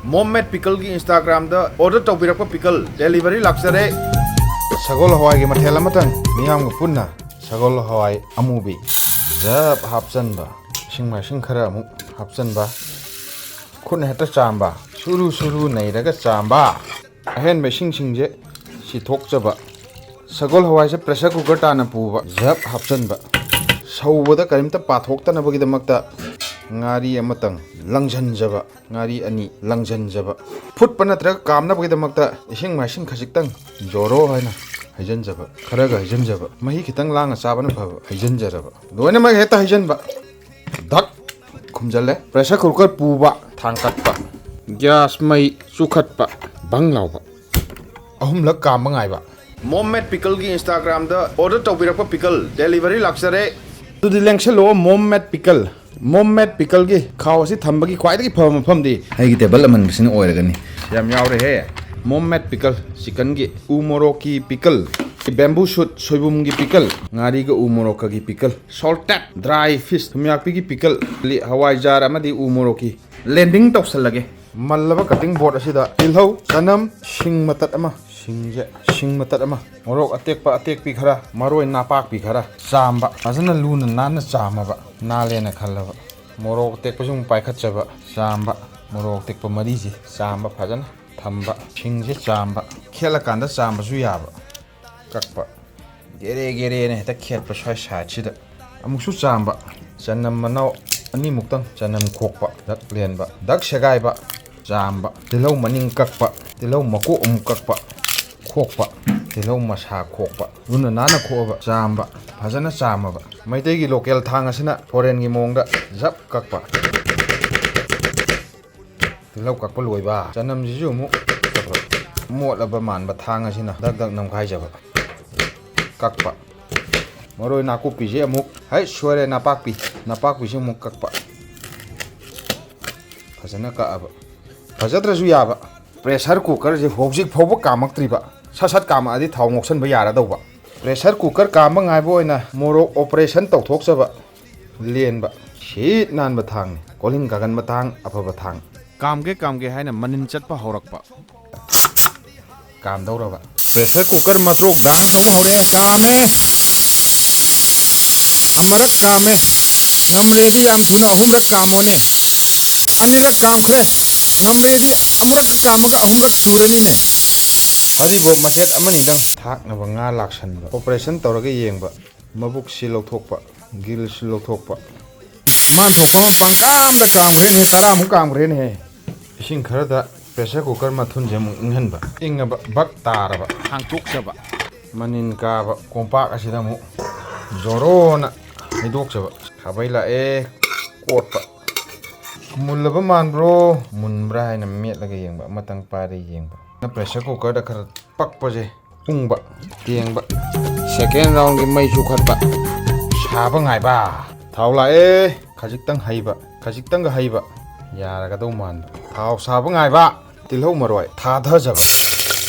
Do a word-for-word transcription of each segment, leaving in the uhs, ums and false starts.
Mom ꯃꯦꯠ ꯄꯤꯀꯜꯒꯤ Instagram-ꯗ order ꯇꯧꯕꯤꯔꯛꯄ pickle delivery ꯂꯥꯛꯆꯔꯦ꯫ ꯁꯒꯣꯜ ꯍꯋꯥꯏꯒꯤ ꯃꯊꯦꯜ ꯑꯃꯇꯪ, ꯃꯤꯌꯥꯝꯒ ꯄꯨꯟꯅ ꯁꯒꯣꯜ ꯍꯋꯥꯏ ꯑꯃꯨꯕꯤ ꯖꯞ ꯍꯥꯞꯆꯟꯕ, ꯏꯁꯤꯡ ꯃꯥꯏꯁꯤꯡ ꯈꯔ ꯑꯃꯨꯛ ꯍꯥꯞꯆꯟꯕ, ꯈꯨꯠꯅ ꯍꯦꯛꯇ ꯆꯥꯝꯕ, ꯁꯨꯔꯨ ꯁꯨꯔꯨ ꯅꯩꯔꯒ ꯆꯥꯝꯕ꯫ ꯑꯍꯦꯟꯕ ꯏꯁꯤꯡꯁꯤꯡꯁꯦ ꯁꯤꯊꯣꯛꯆꯕ, ꯁꯒꯣꯜ ꯍꯋꯥꯏꯁꯦ pressure cooker ꯇꯥꯅ ꯄꯨꯕ, ꯖꯞ ꯍꯥꯞꯆꯟꯕ, ꯁꯧꯕꯗ ꯀꯔꯤꯝꯇ ꯄꯥꯊꯣꯛꯇꯅꯕꯒꯤꯗꯃꯛꯇ ꯉꯥꯔꯤ ꯑꯃꯇꯪ ꯂꯪꯁꯤꯟꯖꯕ, ꯉꯥꯔꯤ ꯑꯅꯤ ꯂꯪꯁꯤꯟꯖꯕ, ꯐꯨꯠꯄ ꯅꯠꯇ꯭ꯔꯒ ꯀꯥꯝꯅꯕꯒꯤꯗꯃꯛꯇ ꯏꯁꯤꯡ ꯃꯥꯏꯁꯤꯡ ꯈꯖꯤꯛꯇꯪ ꯖꯣꯔꯣ ꯍꯥꯏꯅ ꯍꯩꯖꯤꯟꯖꯕ, ꯈꯔꯒ ꯍꯩꯖꯤꯟꯖꯕ, ꯃꯍꯤ ꯈꯤꯇꯪ ꯂꯥꯡꯅ ꯆꯥꯕꯅ ꯐꯕ, ꯍꯩꯖꯤꯟꯖꯔꯕ, ꯂꯣꯏꯅꯃꯛ ꯍꯦꯛꯇ ꯍꯩꯖꯤꯟꯕ꯫ ꯙꯛ ꯈꯨꯝꯖꯜꯂꯦ꯫ Pressure cooker ꯄꯨꯕ, ꯊꯥꯡꯀꯠꯄ, gas ꯃꯩ ꯆꯨꯈꯠꯄ, ꯕꯪ ꯂꯥꯎꯕ, ꯑꯍꯨꯝꯂꯛ ꯀꯥꯝꯕ ꯉꯥꯏꯕ꯫ ꯃꯣꯝ ꯃꯦꯠ ꯄꯤꯀꯜꯒꯤ Instagram-ꯗ order ꯇꯧꯕꯤꯔꯛꯄ ꯄꯤꯀꯜ delivery ꯂꯥꯛꯆꯔꯦ꯫ ꯑꯗꯨꯗꯤ ꯂꯦꯡꯁꯜꯂꯣ ꯃꯣꯝ ꯃꯦꯠ ꯄꯤꯀꯜ꯫ ꯃꯣꯝ ꯃꯦꯠ ꯄꯤꯀꯜꯒꯤ ꯈꯥꯎ ꯑꯁꯤ ꯊꯝꯕꯒꯤ ꯈ꯭ꯋꯥꯏꯗꯒꯤ ꯐꯕ ꯃꯐꯝꯗꯤ ꯑꯩꯒꯤ table ꯑꯃꯟꯕꯁꯤꯅ ꯑꯣꯏꯔꯒꯅꯤ꯫ ꯌꯥꯝ ꯌꯥꯎꯔꯦꯍꯦ꯫ ꯃꯣꯝ ꯃꯦꯠ ꯄꯤꯀꯜ, chicken-ꯒꯤ ꯎ ꯃꯣꯔꯣꯛꯀꯤ ꯄꯤꯀꯜ, bamboo shoot ꯁꯣꯏꯕꯨꯝꯒꯤ ꯄꯤꯀꯜ, ꯉꯥꯔꯤꯒ ꯎ ꯃꯣꯔꯣꯛꯀꯒꯤ ꯄꯤꯀꯜ, salted dry fish, ꯊꯨꯝꯌꯥꯛꯄꯤꯒꯤ ꯄꯤꯀꯜ, ꯍꯋꯥꯏꯖꯥꯔ ꯑꯃꯗꯤ ꯎ ꯃꯣꯔꯣꯛꯀꯤ꯫ Landing ꯇꯧꯁꯜꯂꯒꯦ꯫ ꯃꯜꯂꯕ cutting board ꯑꯁꯤꯗ ꯇꯤꯜꯍꯧ, ꯆꯅꯝ, ꯁꯤꯡ ꯃꯇꯠ ꯑꯃ, ꯁꯤꯡꯁꯦ, ꯁꯤꯡ ꯃꯇꯠ ꯑꯃ, ꯃꯣꯔꯣꯛ ꯑꯇꯦꯛꯄ ꯑꯇꯦꯛꯄꯤ ꯈꯔ, ꯃꯔꯣꯏ ꯅꯥꯄꯥꯛꯄꯤ ꯈꯔ ꯆꯥꯝꯕ, ꯐꯖꯅ ꯂꯨꯅ ꯅꯥꯟꯅ ꯆꯥꯝꯃꯕ, ꯅꯥꯜꯂꯦꯅ ꯈꯜꯂꯕ꯫ ꯃꯣꯔꯣꯛ ꯑꯇꯦꯛꯄꯁꯨ ꯑꯃꯨꯛ ꯄꯥꯏꯈꯠꯆꯕ, ꯆꯥꯝꯕ, ꯃꯣꯔꯣꯛ ꯑꯇꯦꯛꯄ ꯃꯔꯤꯁꯦ ꯆꯥꯝꯕ, ꯐꯖꯅ ꯊꯝꯕ, ꯁꯤꯡꯁꯦ ꯆꯥꯝꯕ, ꯈꯦꯠꯂꯀꯥꯟꯗ ꯆꯥꯝꯕꯁꯨ ꯌꯥꯕ꯫ ꯀꯛꯄ꯫ ꯒꯦꯔꯦ ꯒꯦꯔꯦꯅ ꯍꯦꯛꯇ ꯈꯦꯠꯄ ꯁ꯭ꯋꯥꯏ side-ꯁꯤꯗ꯫ ꯑꯃꯨꯛꯁꯨ ꯆꯥꯝꯕ꯫ ꯆꯅꯝ ꯃꯅꯥꯎ ꯑꯅꯤꯃꯨꯛꯇꯪ, ꯆꯅꯝ ꯈꯣꯛꯄ, ꯗꯛ ꯂꯦꯟꯕ, ꯗꯛ ꯁꯦꯒꯥꯏꯕ, ꯆꯥꯝꯕ꯫ ꯇꯤꯜꯍꯧ ꯃꯅꯤꯡ ꯀꯛꯄ, ꯇꯤꯜꯍꯧ ꯃꯀꯣꯛ ꯑꯃꯨꯛ ꯀꯛꯄ, ꯈꯣꯛꯄ, ꯇꯤꯜꯍꯧ ꯃꯁꯥ ꯈꯣꯛꯄ꯫ ꯂꯨꯅ ꯅꯥꯟꯅ ꯈꯣꯛꯑꯕ, ꯆꯥꯝꯕ, ꯐꯖꯅ ꯆꯥꯝꯃꯕ꯫ ꯃꯩꯇꯩꯒꯤ local ꯊꯥꯡ ꯑꯁꯤꯅ foreign-ꯒꯤ ꯃꯑꯣꯡꯗ ꯖꯞ ꯀꯛꯄ꯫ ꯇꯤꯜꯍꯧ ꯀꯛꯄ ꯂꯣꯏꯕ꯫ ꯆꯅꯝꯁꯤꯁꯨ ꯑꯃꯨꯛ ꯃꯣꯠꯂꯕ ꯃꯥꯟꯕ ꯊꯥꯡ ꯑꯁꯤꯅ ꯗꯛ ꯗꯛ ꯅꯝꯈꯥꯏꯖꯕ꯫ ꯀꯛꯄ꯫ ꯃꯔꯣꯏ ꯅꯥꯀꯨꯞꯄꯤꯁꯦ ꯑꯃꯨꯛ, ꯍꯩ, ꯁꯣꯏꯔꯦ, ꯅꯄꯥꯛꯄꯤ꯫ ꯅꯄꯥꯛꯄꯤꯁꯦ ꯑꯃꯨꯛ ꯀꯛꯄ꯫ ꯐꯖꯅ ꯀꯛꯑꯕ꯫ ꯐꯖꯗ꯭ꯔꯁꯨ ꯌꯥꯕ꯫ Pressure cooker-ꯁꯦ ꯍꯧꯖꯤꯛ ꯐꯥꯎꯕ ꯀꯥꯝꯃꯛꯇ꯭ꯔꯤꯕ꯫ ꯁꯠ ꯁꯠ ꯀꯥꯝꯃꯛꯑꯗꯤ ꯊꯥꯎ ꯉꯧꯁꯟꯕ ꯌꯥꯔꯗꯧꯕ꯫ Pressure cooker ꯀꯥꯝꯕ ꯉꯥꯏꯕ ꯑꯣꯏꯅ ꯃꯣꯔꯣꯛ operation ꯇꯧꯊꯣꯛꯆꯕ꯫ ꯂꯦꯟꯕ꯫ ꯁꯤꯠ ꯅꯥꯟꯕ ꯊꯥꯡꯅꯤ꯫ ꯀꯣꯜꯍꯤꯡ ꯀꯥꯒꯟꯕ ꯊꯥꯡ, ꯑꯐꯕ ꯊꯥꯡ꯫ ꯀꯥꯝꯒꯦ ꯀꯥꯝꯒꯦ ꯍꯥꯏꯅ ꯃꯅꯤꯟ ꯆꯠꯄ ꯍꯧꯔꯛꯄ꯫ ꯀꯥꯝꯗꯧꯔꯕ꯫ Pressure cooker ꯃꯇ꯭ꯔꯣꯛ dance ꯇꯧꯕ ꯍꯧꯔꯛꯑꯦ꯫ ꯀꯥꯝꯃꯦ꯫ ꯑꯃꯔꯛ ꯀꯥꯝꯃꯦ꯫ ꯉꯝꯂꯦꯗꯤ ꯌꯥꯝ ꯊꯨꯅ ꯑꯍꯨꯝꯔꯛ ꯀꯥꯝꯃꯣꯅꯦ꯫ ꯑꯅꯤꯔꯛ ꯀꯥꯝꯈ꯭ꯔꯦ꯫ ꯉꯝꯂꯦꯗꯤ ꯑꯃꯨꯔꯛꯀ ꯀꯥꯝꯃꯒ ꯑꯍꯨꯝꯔꯛ ꯁꯨꯔꯅꯤꯅꯦ꯫ ꯃꯁꯤꯕꯨ ꯃꯆꯦꯠ ꯑꯃꯅꯤꯗꯪ꯫ ꯊꯥꯛꯅꯕ ꯉꯥ ꯂꯥꯛꯁꯟꯕ꯫ Operation ꯇꯧꯔꯒ ꯌꯦꯡꯕ꯫ ꯃꯕꯨꯛꯁꯤ ꯂꯧꯊꯣꯛꯄ꯫ Gillꯁꯤ ꯂꯧꯊꯣꯛꯄ꯫ ꯃꯥꯟ ꯊꯣꯛꯄ ꯑꯃ ꯄꯪꯀꯥꯝꯗ ꯀꯥꯝꯈ꯭ꯔꯦꯅꯦ꯫ ꯇꯔꯥꯃꯨꯛ ꯀꯥꯝꯈ꯭ꯔꯦꯅꯦꯍꯦ꯫ ꯏꯁꯤꯡ ꯈꯔꯗ pressure cooker ꯃꯊꯨꯟꯁꯦ ꯑꯃꯨꯛ ꯏꯪꯍꯟꯕ꯫ ꯏꯪꯉꯕ ꯕꯛ ꯇꯥꯔꯕ꯫ ꯍꯥꯡꯇꯣꯛꯆꯕ꯫ ꯃꯅꯤꯟ ꯀꯥꯕ ꯀꯣꯝꯄꯥꯛ ꯑꯁꯤꯗ ꯑꯃꯨꯛ ꯖꯣꯔꯣꯅ ꯍꯩꯗꯣꯛꯆꯕ꯫ ꯈꯥꯕꯩ ꯂꯥꯛꯑꯦ꯫ ꯀꯣꯠꯄ꯫ ꯃꯨꯜꯂꯕ ꯃꯥꯟꯕ꯭ꯔꯣ? ꯃꯨꯟꯕ꯭ꯔꯥ ꯍꯥꯏꯅ ꯃꯦꯠꯂꯒ ꯌꯦꯡꯕ꯫ ꯑꯃꯇꯪ ꯄꯥꯏꯔ ꯌꯦꯡꯕ꯫ Pressure cookerꯗ ꯈꯔ ꯄꯛꯄꯁꯦ꯫ ꯎꯪꯕ꯫ ꯇꯦꯡꯕ꯫ Second roundꯒꯤ ꯃꯩ ꯆꯨꯈꯠꯄ꯫ ꯁꯥꯕ ꯉꯥꯏꯕ꯫ ꯊꯥꯎ ꯂꯥꯛꯑꯦ꯫ ꯈꯖꯤꯛꯇꯪ ꯍꯩꯕ꯫ ꯈꯖꯤꯛꯇꯪꯒ ꯍꯩꯕ꯫ ꯌꯥꯔꯒꯗꯧ ꯃꯥꯟꯕ꯫ ꯊꯥꯎ ꯁꯥꯕ ꯉꯥꯏꯕ꯫ ꯇꯤꯜꯍꯧ ꯃꯔꯣꯏ ꯊꯥꯗꯖꯕ꯫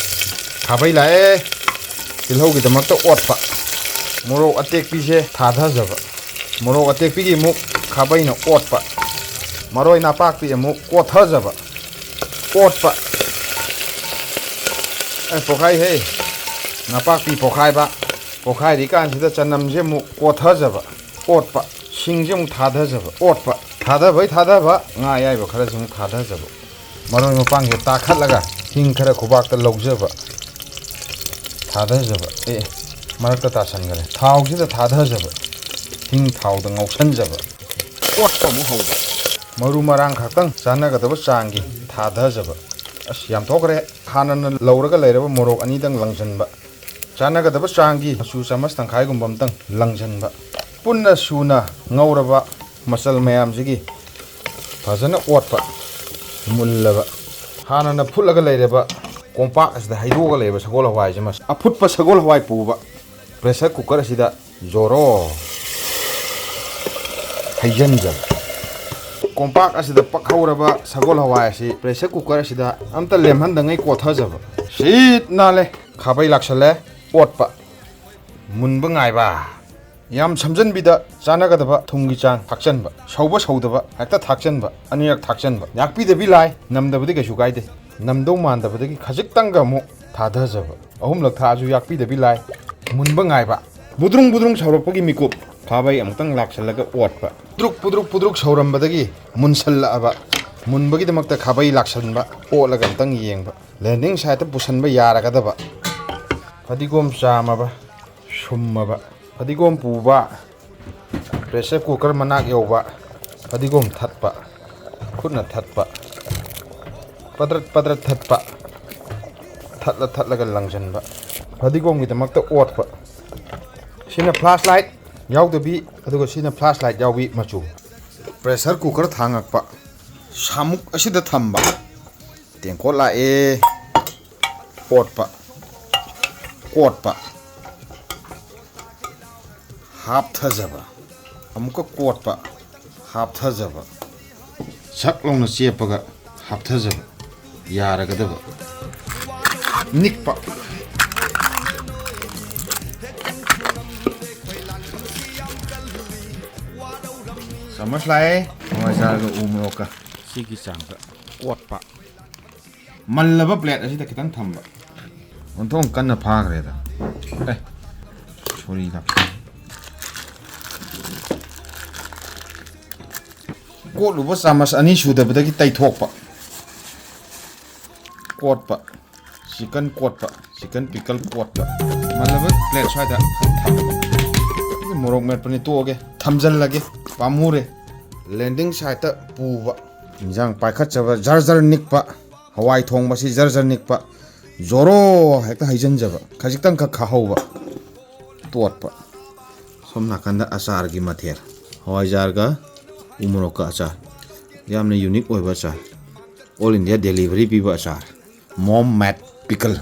ꯈꯥꯕꯩ ꯂꯥꯛꯑꯦ꯫ ꯇꯤꯜꯍꯧꯒꯤꯗꯃꯛꯇ ꯑꯣꯠꯄ꯫ ꯃꯣꯔꯣꯛ ꯑꯇꯦꯛꯄꯤꯁꯦ ꯊꯥꯗꯖꯕ꯫ ꯃꯣꯔꯣꯛ ꯑꯇꯦꯛꯄꯤꯒꯤ ꯑꯃꯨꯛ ꯈꯥꯕꯩꯅ ꯑꯣꯠꯄ꯫ ꯃꯔꯣꯏ ꯅꯥꯄꯥꯛꯄꯤ ꯑꯃꯨꯛ ꯀꯣꯠꯊꯖꯕ꯫ ꯑꯣꯠꯄ꯫ ꯑꯦ, ꯄꯣꯈꯥꯏꯍꯦ꯫ ꯅꯥꯄꯥꯛꯄꯤ ꯄꯣꯈꯥꯏꯕ꯫ ꯄꯣꯈꯥꯏꯔꯤ ꯀꯥꯟꯁꯤꯗ ꯆꯅꯝꯁꯦ ꯑꯃꯨꯛ ꯀꯣꯠꯊꯖꯕ꯫ ꯑꯣꯠꯄ꯫ ꯁꯤꯡꯁꯦ ꯑꯃꯨꯛ ꯊꯥꯗꯖꯕ꯫ ꯑꯣꯠꯄ꯫ ꯊꯥꯗꯕꯩ ꯊꯥꯗꯕ꯫ ꯉꯥ ꯑꯌꯥꯏꯕ ꯈꯔꯁꯦ ꯑꯃꯨꯛ ꯊꯥꯗꯖꯕ꯫ ꯃꯔꯣꯏ ꯃꯄꯥꯡꯁꯦ ꯇꯥꯈꯠꯂꯒ ꯍꯤꯡ ꯈꯔ ꯈꯨꯕꯥꯛꯇ ꯂꯧꯖꯕ꯫ ꯊꯥꯗꯖꯕ꯫ ꯑꯦ, ꯑꯦ, ꯃꯔꯛꯇ ꯇꯥꯁꯟꯈꯔꯦ꯫ ꯊꯥꯎꯁꯤꯗ ꯊꯥꯗꯖꯕ꯫ ꯍꯤꯡ ꯊꯥꯎꯗ ꯉꯧꯁꯟꯖꯕ꯫ ꯑꯣꯠꯄ ꯑꯃꯨꯛ ꯍꯧꯕ꯫ ꯃꯔꯨ ꯃꯔꯥꯡ ꯈꯛꯇꯪ ꯆꯥꯟꯅꯒꯗꯕ ꯆꯥꯡꯒꯤ ꯊꯥꯗꯖꯕ꯫ ꯑꯁ, ꯌꯥꯝ ꯊꯣꯛꯈ꯭ꯔꯦ꯫ ꯍꯥꯟꯅꯅ ꯂꯧꯔꯒ ꯂꯩꯔꯕ ꯃꯣꯔꯣꯛ ꯑꯅꯤꯗꯪ ꯂꯪꯁꯤꯟꯕ꯫ ꯆꯥꯟꯅꯒꯗꯕ ꯆꯥꯡꯒꯤ ꯃꯆꯨ ꯆꯥꯃꯁ ꯇꯪꯈꯥꯏꯒꯨꯝꯕ ꯑꯝꯇꯪ ꯂꯪꯁꯤꯟꯕ꯫ ꯄꯨꯟꯅ ꯁꯨꯅ ꯉꯧꯔꯕ ꯃꯆꯜ ꯃꯌꯥꯝꯁꯤꯒꯤ ꯐꯖꯅ ꯑꯣꯠꯄ꯫ ꯃꯨꯜꯂꯕ꯫ ꯍꯥꯟꯅꯅ ꯐꯨꯠꯂꯒ ꯂꯩꯔꯕ ꯀꯣꯝꯄꯥꯛ ꯑꯁꯤꯗ ꯍꯩꯗꯣꯛꯑꯒ ꯂꯩꯔꯕ ꯁꯒꯣꯜ ꯍꯋꯥꯏꯁꯦ, ꯃꯁ-, ꯑꯐꯨꯠꯄ ꯁꯒꯣꯜ ꯍꯋꯥꯏ ꯄꯨꯕ pressure cooker ꯑꯁꯤꯗ ꯖꯣꯔꯣ ꯍꯩꯖꯤꯟꯖꯕ꯫ ꯀꯣꯝꯄꯥꯛ ꯑꯁꯤꯗ ꯄꯛꯍꯧꯔꯕ ꯁꯒꯣꯜ ꯍꯋꯥꯏ ꯑꯁꯤ pressure cooker ꯑꯁꯤꯗ ꯑꯝꯇ ꯂꯦꯝꯍꯟꯗꯉꯩ ꯀꯣꯠꯊꯖꯕ꯫ ꯁꯤꯠ ꯅꯥꯜꯂꯦ꯫ ꯈꯥꯕꯩ ꯂꯥꯛꯁꯜꯂꯦ꯫ ꯑꯣꯠꯄ꯫ ꯃꯨꯟꯕ ꯉꯥꯏꯕ꯫ ꯌꯥꯝ ꯁꯝꯖꯟꯕꯤꯗ ꯆꯥꯟꯅꯒꯗꯕ ꯊꯨꯝꯒꯤ ꯆꯥꯡ ꯊꯥꯛꯆꯟꯕ, ꯁꯧꯕ ꯁꯧꯗꯕ ꯍꯦꯛꯇ ꯊꯥꯛꯆꯟꯕ, ꯑꯅꯤꯔꯛ ꯊꯥꯛꯆꯟꯕ꯫ ꯌꯥꯛꯄꯤꯗꯕꯤ ꯂꯥꯏ, ꯅꯝꯗꯕꯗꯤ ꯀꯩꯁꯨ ꯀꯥꯏꯗꯦ꯫ ꯅꯝꯗꯧ ꯃꯥꯟꯗꯕꯗꯒꯤ ꯈꯖꯤꯛꯇꯪꯒ ꯑꯃꯨꯛ ꯊꯥꯗꯖꯕ꯫ ꯑꯍꯨꯝꯂꯛ ꯊꯥꯛꯑꯁꯨ ꯌꯥꯛꯄꯤꯗꯕꯤ ꯂꯥꯏ꯫ ꯃꯨꯟꯕ ꯉꯥꯏꯕ꯫ ꯕꯨꯗ꯭ꯔꯨꯡ ꯕꯨꯗ꯭ꯔꯨꯡ ꯁꯧꯔꯛꯄꯒꯤ ꯃꯤꯀꯨꯞ꯫ ꯈꯥꯕꯩ ꯑꯃꯨꯛꯇꯪ ꯂꯥꯛꯁꯜꯂꯒ ꯑꯣꯠꯄ꯫ ꯄꯨꯗ꯭ꯔꯨꯛ ꯄꯨꯗ꯭ꯔꯨꯛ ꯄꯨꯗ꯭ꯔꯨꯛ ꯁꯧꯔꯝꯕꯗꯒꯤ ꯃꯨꯟꯁꯜꯂꯛꯑꯕ꯫ ꯃꯨꯟꯕꯒꯤꯗꯃꯛꯇ ꯈꯥꯕꯩ ꯂꯥꯛꯁꯟꯕ, ꯑꯣꯠꯂꯒ ꯑꯃꯨꯛꯇꯪ ꯌꯦꯡꯕ꯫ ꯂꯦꯟꯗꯤꯡ ꯁꯥꯏꯠꯇ ꯄꯨꯁꯟꯕ ꯌꯥꯔꯒꯗꯕ꯫ ꯐꯗꯤꯒꯣꯝ ꯆꯥꯝꯃꯕ, ꯁꯨꯝꯃꯕ꯫ ꯐꯗꯤꯒꯣꯝ ꯄꯨꯕ, ꯄ꯭ꯔꯦꯁꯔ ꯀꯨꯀꯔ ꯃꯅꯥꯛ ꯌꯧꯕ꯫ ꯐꯗꯤꯒꯣꯝ ꯊꯠꯄ, ꯈꯨꯠꯅ ꯊꯠꯄ, ꯄꯗ꯭ꯔꯠ ꯄꯗ꯭ꯔꯠ ꯊꯠꯄ, ꯊꯠꯂ ꯊꯠꯂꯒ ꯂꯪꯁꯤꯟꯕ꯫ ꯐꯗꯤꯒꯣꯝꯒꯤꯗꯃꯛꯇ ꯑꯣꯠꯄ꯫ ꯁꯤꯅ ꯐ꯭ꯂꯥꯁ ꯂꯥꯏꯠ ꯌꯥꯎꯗꯕꯤ, ꯑꯗꯨꯒ ꯁꯤꯅ ꯐ꯭ꯂꯥꯁ ꯂꯥꯏꯠ ꯌꯥꯎꯕꯤ ꯃꯆꯨ꯫ ꯄ꯭ꯔꯦꯁꯔ ꯀꯨꯀꯔ ꯊꯥꯡꯉꯛꯄ, ꯁꯥꯃꯨꯛ ꯑꯁꯤꯗ ꯊꯝꯕ꯫ ꯇꯦꯡꯀꯣꯠ ꯂꯥꯛꯑꯦ꯫ ꯀꯣꯠꯄ, ꯀꯣꯠꯄ, ꯍꯥꯞꯊꯖꯕ꯫ ꯑꯃꯨꯛꯀ ꯀꯣꯠꯄ, ꯍꯥꯞꯊꯖꯕ꯫ ꯁꯛ ꯂꯥꯎꯅ ꯆꯦꯞꯄꯒ ꯍꯥꯞꯊꯖꯕ꯫ ꯌꯥꯔꯒꯗꯕ꯫ ꯅꯤꯛꯄ꯫ ꯆꯥꯃꯁ ꯂꯥꯛꯑꯦ꯫ ꯍꯋꯥꯏꯖꯥꯔꯒ ꯎ ꯃꯣꯔꯣꯛꯀ꯫ ꯁꯤꯒꯤ ꯆꯥꯡꯗ ꯀꯣꯠꯄ꯫ ꯃꯜꯂꯕ ꯄ꯭ꯂꯦꯠ ꯑꯁꯤꯗ ꯈꯤꯇꯪ ꯊꯝꯕ꯫ ꯑꯣꯟꯊꯣꯛ ꯀꯟꯅ ꯐꯥꯈ꯭ꯔꯦꯗ꯫ ꯑꯦ, ꯁꯣꯔꯤ ꯂꯥꯛ꯫ ꯀꯣꯠꯂꯨꯕ ꯆꯥꯃꯁ ꯑꯅꯤ ꯁꯨꯗꯕꯗꯒꯤ ꯇꯩꯊꯣꯛꯄ꯫ ꯀꯣꯠꯄ꯫ ꯆꯤꯀꯟ ꯀꯣꯠꯄ꯫ ꯆꯤꯀꯟ ꯄꯤꯀꯜ ꯀꯣꯠꯄ꯫ ꯃꯜꯂꯕ ꯄ꯭ꯂꯦꯠ ꯁ꯭ꯋꯥꯏꯗ ꯊꯝꯕ꯫ ꯃꯣꯔꯣꯛ ꯃꯦꯠꯄꯅꯤ, ꯇꯣꯛꯑꯒꯦ꯫ ꯊꯝꯖꯜꯂꯒꯦ꯫ ꯄꯥꯝꯃꯨꯔꯦ꯫ ꯂꯦꯟꯗꯤꯡ ꯁꯥꯏꯠꯇ ꯄꯨꯕ꯫ ꯏꯟꯖꯥꯡ ꯄꯥꯏꯈꯠꯆꯕ, ꯖꯔ ꯖꯔ ꯅꯤꯛꯄ꯫ ꯍꯋꯥꯏ ꯊꯣꯡꯕꯁꯤ ꯖꯔ ꯖꯔ ꯅꯤꯛꯄ꯫ ꯖꯣꯔꯣ ꯍꯦꯛꯇ ꯍꯩꯖꯤꯟꯖꯕ꯫ ꯈꯖꯤꯛꯇꯪꯈꯛ ꯈꯥꯍꯧꯕ꯫ ꯇꯣꯠꯄ꯫ ꯁꯣꯝ ꯅꯥꯀꯟꯗ ꯑꯆꯥꯔꯒꯤ ꯃꯊꯦꯜ꯫ ꯍꯋꯥꯏꯖꯥꯔꯒ ꯎ ꯃꯣꯔꯣꯛꯀ ꯑꯆꯥꯔ꯫ ꯌꯥꯝꯅ ꯌꯨꯅꯤꯛ ꯑꯣꯏꯕ ꯑꯆꯥꯔ꯫ ꯑꯣꯜ ꯏꯟꯗꯤꯌꯥ ꯗꯦꯂꯤꯚꯔꯤ ꯄꯤꯕ ꯑꯆꯥꯔ꯫ ꯃꯣꯝ ꯃꯦꯠ ꯄꯤꯀꯜ꯫